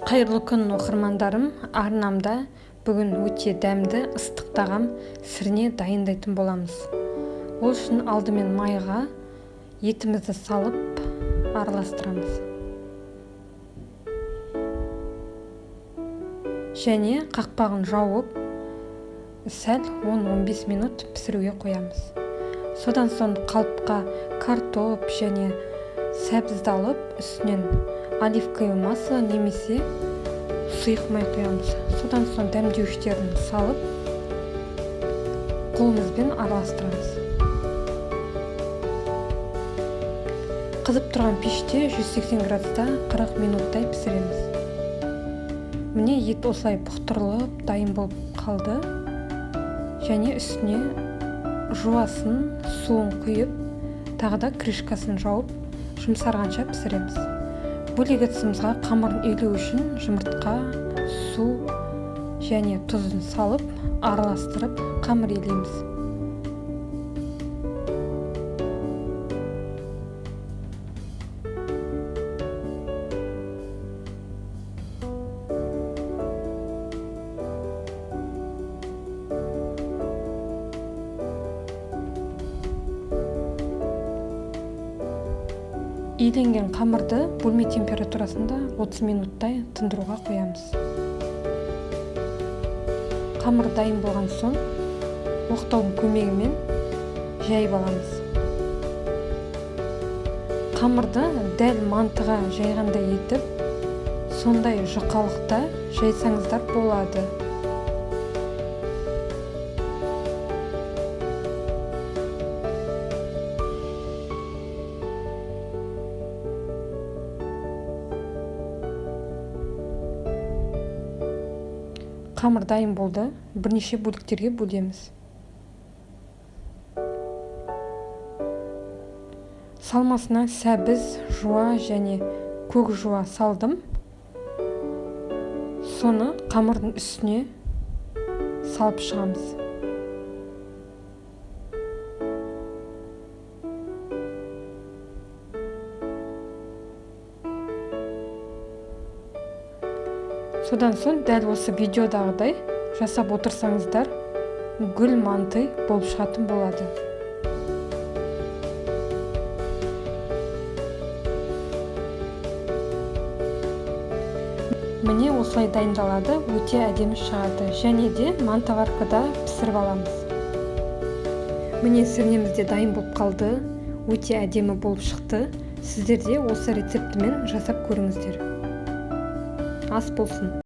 Қайырлы күн, оқырмандарым! Арнамда бүгін өте дәмді ыстық тағам, сірне дайындайтын боламыз. Ол үшін алдымен майға етімізді салып араластырамыз. Және қақпағын жауып, сәл 10-15 минут пісіруге қоямыз. Содан соң қалыпқа картоп және сәбізді алып, үстінен оливковое масло немесе сұйық май құямыз. Содан соң дәмдеуіштерін салып, қолымызбен араластырамыз. Қызып тұрған пеште 180 градуста 40 минуттай пісіреміз. Міне, ет осылай бұқтырылып, дайын болып қалды. Және үстіне жуасын, суын құйып, тағы да крышкасын жауып, жұмсарғанша пісіреміз. Бөлек ыдысымызға қамырын илеу үшін жұмыртқа, су және тұзын салып, араластырып қамыр илейміз. Иленген қамырды бөлме температурасында 30 минуттай тындыруға қоямыз. Қамыр дайын болған соң оқтаудың көмегімен жайып аламыз. Қамырды дәл мантыға жайғандай етіп, сондай жұқалықта жайсаңыздар болады. Қамыр дайын болды, бірнеше бөліктерге бөлеміз. Салмасына сәбіз, жуа және көк жуа салдым. Соны қамырдың үстіне салып шығамыз. Содан соң дәл осы видеодағыдай жасап отырсаңыздар, гүл манты болып шығатын болады. Міне, осылай дайындалады, өте әдемі шығады. Және де мантоваркада пісіріп аламыз. Міне, сірнеміз де дайын болып қалды, өте әдемі болып шықты. Сіздер де осы рецептімен жасап көріңіздер. Ас болсын.